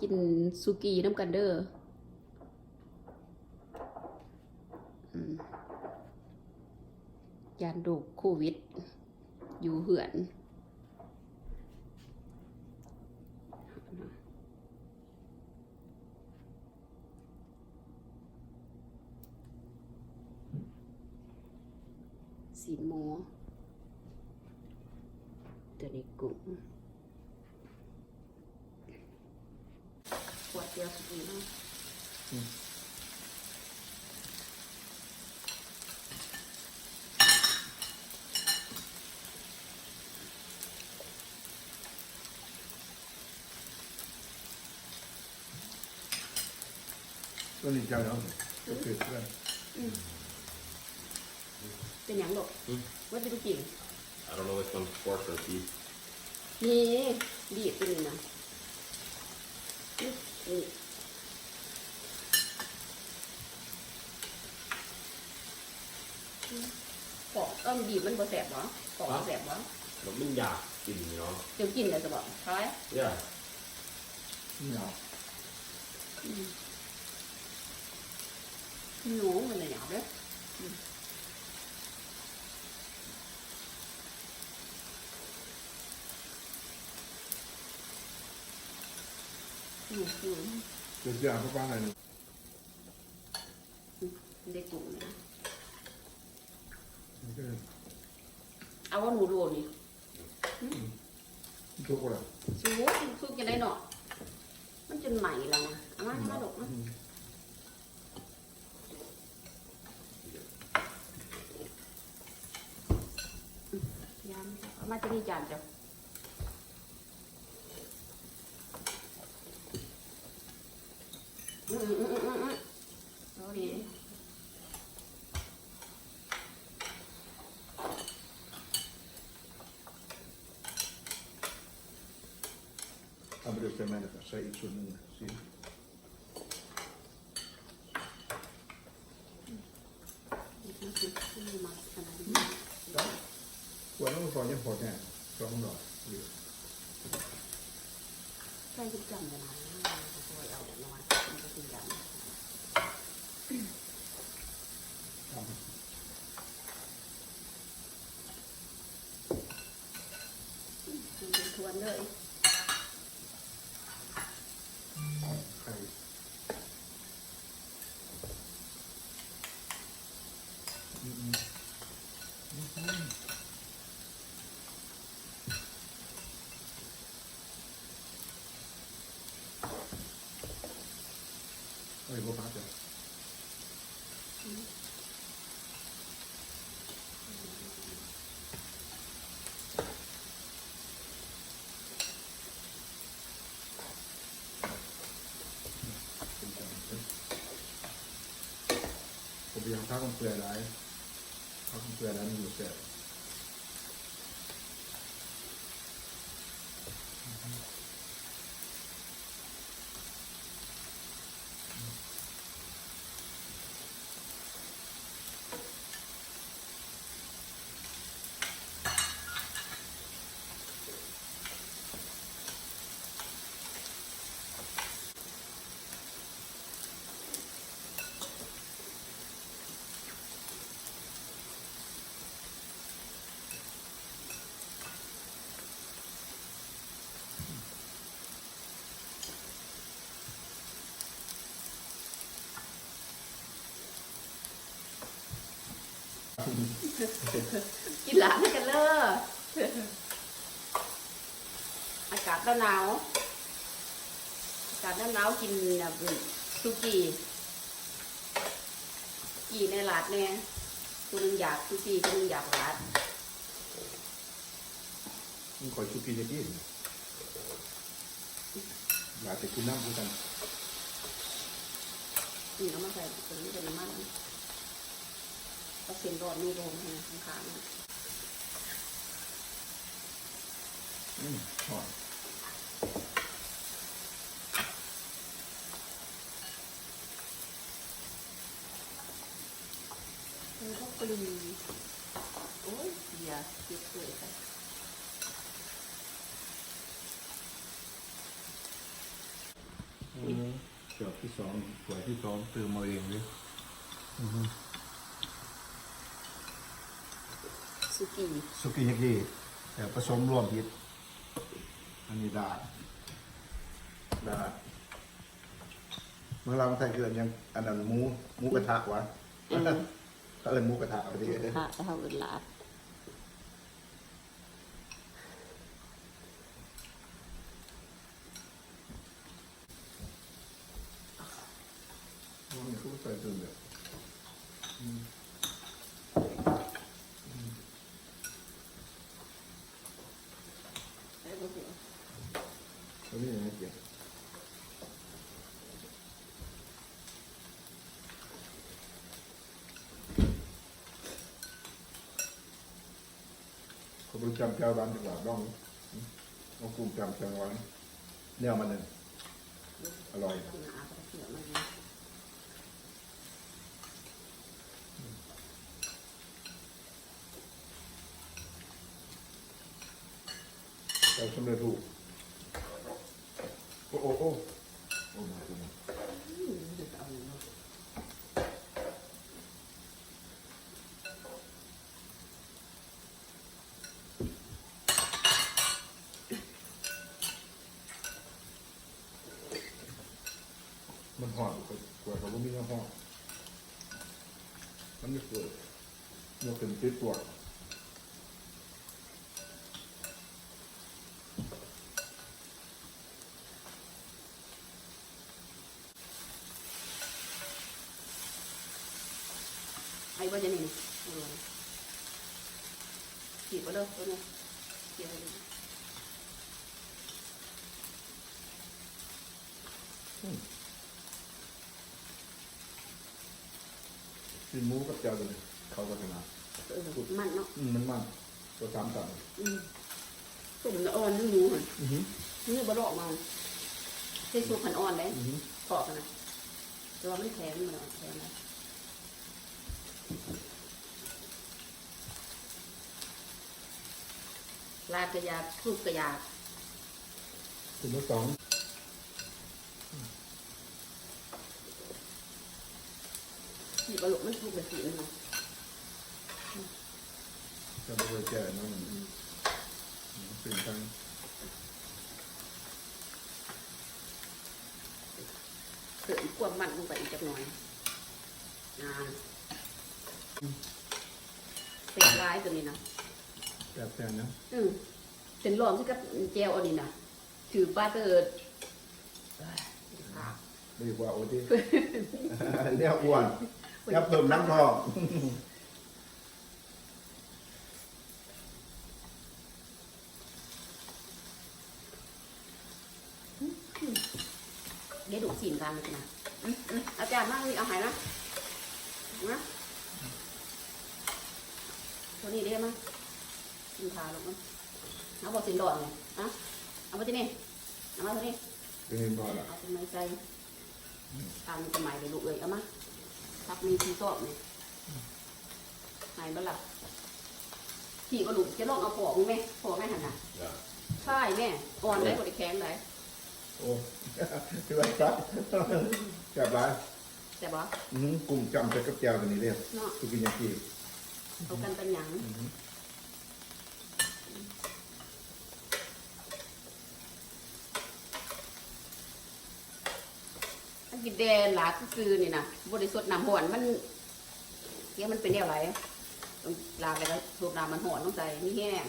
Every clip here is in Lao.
ກິນສຸກີນຳກັນເດີ. ອືມ ຢ້ານໂລກໂຄວິດຢູ່ເຮືອນ. ຊີ້ນໝູ ຕົວນີ້ກຸ້ງ ຂວດດຽວຊິກິນເນາະ. ອືມ. ຕົວນີ້ເຈົ້າເນາະ ອືມ ເຜັດເລີຍ. ອືມ ເປັນຫຍັງລູກ? ອືມ What did you eat? I don't know which one's pork or beef. ນີ້ ບີບຕົວນີ້ນະ ອືມ ນີ້. ອືມ ປອກ ເອີ້ມ ບີບມັນບໍ່ແຊບບໍ? ປອກ ຮະ? ບໍ່ແຊບບໍ? ແລ້ວມັນຢາກກິນເນາະ. ເຈົ້າກິນແລ້ວຊະບໍ? ທາຍ? Yeah. ໜຽວ ອືມ ໜູມັນໜຽວເດ້. ອືມ ອືມ ອືມ ເຈົ້າເອົາປາໄຫນ? ອືມ ໄດ້ກຸ້ງນະ. ໂອເຄ ເອົາຫວາ ໜູໂລນີ້? ອືມ ສຸກແລ້ວ ສຸກ ສຸກຈັ່ງໃດເນາະ ມັນຈົນໄໝ້ແລ້ວນະ. ເອົາມາ ເອົາມາລູກ ອືມ ມາ. ອືມ ເອົາມາທີ່ນີ້ຈານເຈົ້າ. ອືມ ອືມ ອືມ ອືມ ອືມ ໂອເຄ. ເອົາໄປດູດໃສ່ໄມ້ ແລ້ວກໍໃສ່ອີກສ່ວນໜຶ່ງ ຊີ້ນ. ອືມ ມັນຄືມັກຂະໜາດນີ້ ອືມ ໄດ້ ກວດແລ້ວມັນກໍຍັງພໍແດ່ ສອງດອກ ໃສ່ຈັກຈຳນະ ຊ່ວຍເອົາໜ້ອຍ ມັນກໍຄືກັນ ອືມ ອືມ ທວນເລີຍ ໄຂ່ ອືມ ອືມ ອືມ. ເອີຍ ບໍ່ປາກເຈົ້າ ອືມ ບໍ່ເປັນຫຍັງ ຜັກມັນເປື່ອຍຫຼາຍ ຜັກມັນເປື່ອຍຫຼາຍ ມັນບໍ່ແຊບ. ກິນຫຼາຍຄືກັນເລີຍ ອາກາດໜາວໆ ອາກາດໜາວໆ ກິນ ອາ ສຸກີ ກີແດ່ ລາດແດ່ ຜູ້ໜຶ່ງຢາກສຸກີ ຜູ້ໜຶ່ງຢາກລາດ. ມັນຂ້ອຍສຸກີຈະກິນ ຫຼາຍແຕ່ກິນນ້ຳຄືກັນ. ນີ້ເອົາມາໃສ່ ຕົວນີ້ເປັນນ້ຳມັນ ເອົາເສັ້ນຮ້ອນນີ້ລົງໃຫ້ຂ້າງໆ ອືມ ຮ້ອນ. ເອີ ບຣອກໂຄລີ ໂອ້ຍ ເບຍເກັບເລີຍ. ອືມ ເກືອບທີສອງ ຖ້ວຍທີສອງ ຕື່ມເອົາເອງເດ້. ອືຮຶ ສຸກີ ສຸກີຍາກີ ແຕ່ປະສົມລວມຜິດ. ອັນນີ້ດາດ ດາດ ເມືອງລາວເມືອງໄທເອີ້ນຫຍັງ? ອັນນັ້ນໝູ ໝູກະທະຫວາ? ເອີ ເຂົາເອີ້ນໝູກະທະ ໝູກະທະ ແຕ່ເຮົາເອີ້ນລາບ. ເຂົາບໍ່ໄດ້ຈ້ຳແຈ່ວຫວານຈັກບາດ ລອງເອົາກຸ້ງຈ້ຳແຈ່ວຫວານ ແນວມັນນັ້ນອະລ່ອຍ. ເຈົ້າສຳເລັດຮູບ. ໂອ້ ໂອ້ ໂອ້ ໂອ້ ມາ ອືມ ເຮັດເອົາເນາະ. ມັນຮ້ອນ ກວດກໍບໍ່ມີແນວຮ້ອນ ມັນມີເກີດ ຍົກຂຶ້ນຕິດຕົວ. ໄອ້ບໍ່ຈະນີ້ ນີ້ ນີ້ ຂີດບໍ່ເດີ ຕົວນີ້ ຂີດໄວ້ ອືມ. ຊີ້ນໝູກັບແຈ່ວຕົວນີ້ເຂົ້າກັນຂະໜາດ. ເອີ ມັນເນາະ. ອືມ ມັນມັນ ຕົວຕຳຕຳ. ອືມ ສົ້ມນະອ່ອນຢູ່ໝູຫັ້ນ. ອືຮຶ ນີ້ບໍ່ລອກມາ ໃສ່ສຸກຫັ້ນອ່ອນເດ້. ອືຮຶ ປອກຫັ້ນນະ ແຕ່ວ່າມັນແຂງ ມັນບໍ່ໄດ້ອ່ອນແຂງນະ. ລາບກະຢາກ ສຸກກະຢາກ. ເປັນມື້ສອງ ຊິບໍ່ລຸກ ມັນສຸກແລ້ວຊິນະ ຈະບໍ່ໄດ້ແກ່ເນາະ. ອືມ ເປັນທາງ ເພີ່ມຄວາມມັນລົງໄປອີກຈັກໜ່ອຍ. ອ່າ ແຊບຫຼາຍຕົວນີ້ນະ ແຊບແຊບນະ. ອືມ ເສັ້ນລອງຄືກັບແຈ່ວອັນນີ້ນະ ຖືກປາເຕີດ ເລີຍວ່າ ໂອເຄ ແນວອ້ວນ ແນວເພີ່ມໜັງທ້ອງ. ເດ ດູກຊີ້ນກາງນີ້ນະ. ອືມ ອືມ ເອົາຈານມາ ເອົາໃຫ້ມາ ມາ ໂຕນີ້ເດ ມາ ຊີ້ນຂາລູກ. ເອົາບໍ່ຊີ້ນດອງນີ້ ເອົາ ເອົາບໍ່ ໂຕນີ້ ເອົາມາ ໂຕນີ້ ໂຕນີ້ບໍ່ລະ ເອົາໂຕໃໝ່ໃສ່. ອືມ ຕາມສະໄໝເດີລູກເອີຍ ເອົາມາ ຜັກມີທີ່ຊອບນີ້ ໃຫ້ບໍ່ລະ? ທີ່ບໍ່ລູກ ຈະລອງເອົາປອກແມ່ ປອກແມ່ຫັ້ນນະ ຖ່າຍແມ່ ອ່ອນໄດ໋ ບໍ່ໄດ້ແຂງໄດ໋. ໂອ້ ຖືວ່າແຊບ ແຊບຫຼາຍ. ແຊບບໍ່? ອືມ ກຸ້ງຈ້ຳໃສ່ກັບແຈ່ວຕົວນີ້ເດ້ ເນາະ ສຸກິຍາກິ ເຂົ້າກັນປານຫຍັງ. ອືມ ອັນກິນແຕ່ລາບຊື່ໆນີ້ນະ ບໍ່ໄດ້ສົດນ້ຳຮ້ອນ ມັນ ຈັກມັນເປັນແນວໃດ ຕ້ອງລາບແລ້ວກໍສົດນ້ຳມັນຮ້ອນລົງໃສ່ ມີແຮງ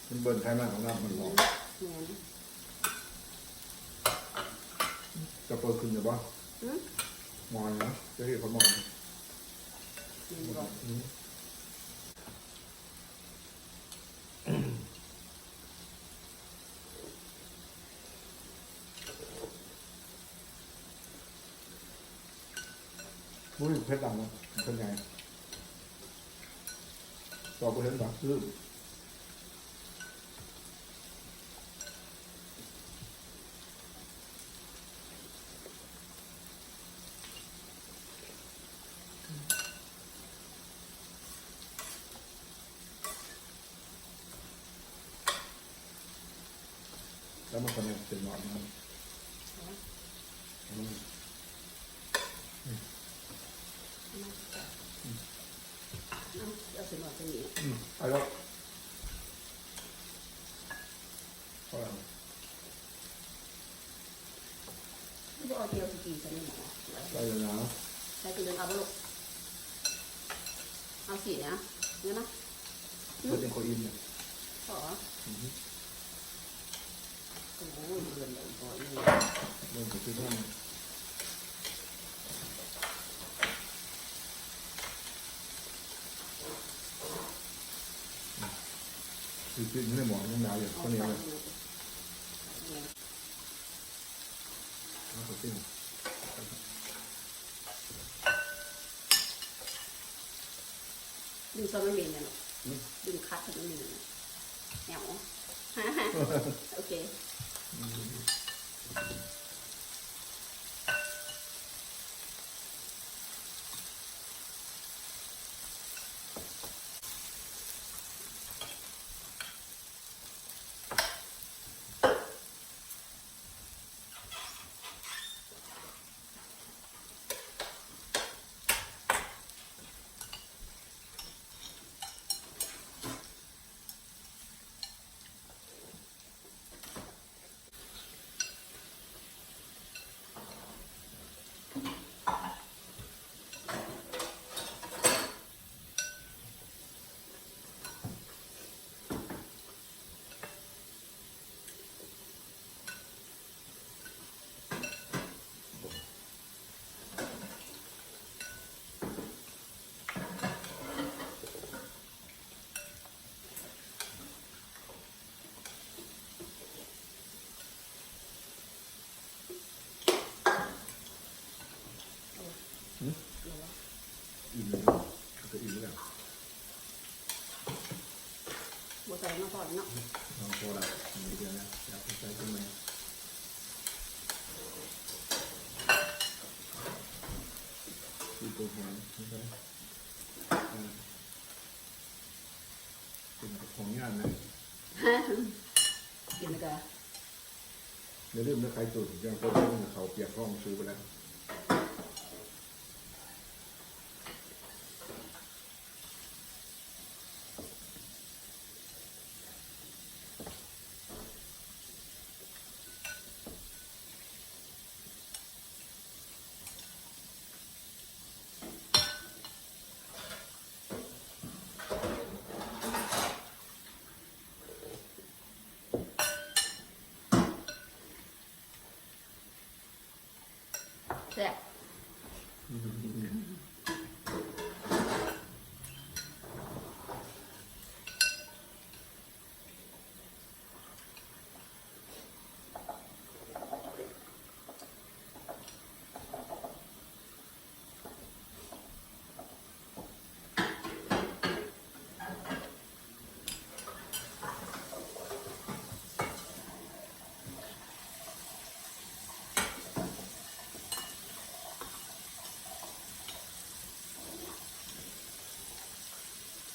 ມັນເບິ່ນໄຂມັນອອກ ນ້ຳມັນຮ້ອນ. ແມ່ນ ຈະເປີດຂຶ້ນຢູ່ບໍ່? ຫືມ? ໝໍ້ນະ ຈະເຮັດເຂົ້າໝໍ້. ແມ່ນບໍ່? ອືມ. ບໍ່ມີເຜັດດຳເນາະ ເຜັດໃຫຍ່ ກໍບໍ່ເຫັນດອກ ຄື. ອ ແລ້ວມັນກໍແມ່ນເປັນໝໍ້ນີ້ ອືມ ເອົາໃສ່ໝໍ້ຕົວນີ້ ອືມ ໄປແລ້ວ ພໍແລ້ວ. ບໍ່ເອົາແຈ່ວຊິກິນໃສ່ໝໍ້ ໄດ້ແລ້ວນະ ໃສ່ຕົວໜຶ່ງເອົາບໍ່ລູກ ເອົາສີ່ນະ ນີ້ນະ ເພິ່ນຍັງບໍ່ອີ່ມເລີຍ ພໍ ອືຮຶ ໂອ້ຍ ເບິ່ງໄດ້ບໍ່ອີ່ມ ເບິ່ງໄປຄືກັນ ອືມ ຄືກິນໃນໝໍ້ຍັງຫຼາຍຢູ່ ເອົາ ເຂົ້າໜຽວ ເອົາ ເອົາ ເອົາ ດຶງຊອນມັນເໝັນແມ່ນບໍ່? ອືມ ດຶງຄັດໃຫ້ມັນເໝັນແມ່ນບໍ່? ແນວ ໂອເຄ ອືມ. ອືມ ອີ່ມແລ້ວເນາະ ເຮົາກໍອີ່ມແລ້ວ ບໍ່ໃສ່ມາກ່ອນເນາະ ເອົາພໍລະ ເຫຼືອແລ້ວ ຢາກໃສ່ຈັກໜ່ອຍ ອີ່ມບໍ່ແຮງ ເປັນຂອງງານນະ ກິນແລ້ວກະ ຢ່າລືມເດີ ໄຂ່ຕຸ້ນ ຢ່າງຄົນກິນເຂົ້າປຽກທ້ອງສູໄປແລ້ວ ແຊບ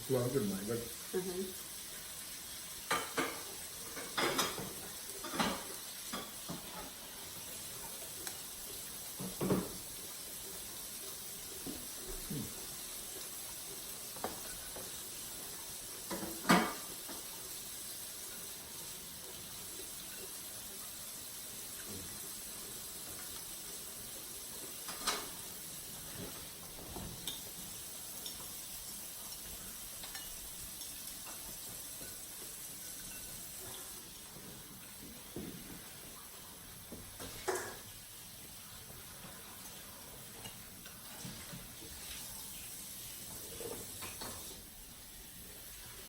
ເຄື່ອງຈົນໃໝ່ເບິດ ອືຮຶ.